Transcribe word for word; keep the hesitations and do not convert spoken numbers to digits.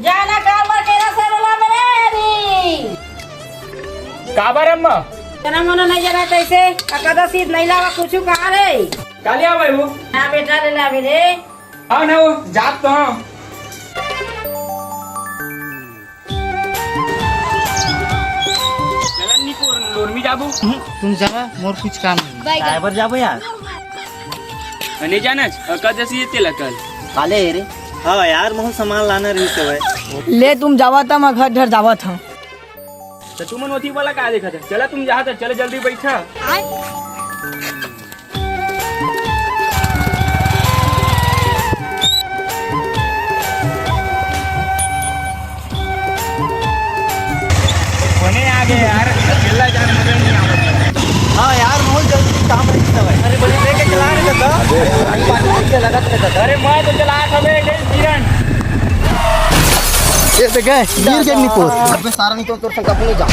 जाना काल बर केरा से रोला मेरे री। काबर अम्मा? तेरा मनो नहीं जाना कैसे? अकदा सीध नहीं लावा कुछ कहा रे। काले आवे वो? ना बेटा ले लावे रे। हाँ ना वो जात तो हाँ। चलन निपुर लोरमी जाबू। तुम जावा, मोर कुछ काम नहीं। ड्राइवर जाबो यार। नहीं जाना, अकदा सीध तेला कल। काले रे। हाँ यार, महू सामान लाना रही से भाई। ले तुम जावा था, मैं घर घर जावा था। तो तुमन ओथी वाला का देखत है? चला तुम जहाँ तक, चले जल्दी बैठा। कोने आ गए यार, अकेला जान मजा नहीं आवत। हाँ यार, बहुत जल्दी काम रही था भाई। अरे बड़ी लेके चला रहे था। अरे मैं तो चला था बे, किरण। ये तो गए, गिर गए निपुर। अबे सारा नहीं तो तोर संग कभी नहीं जा।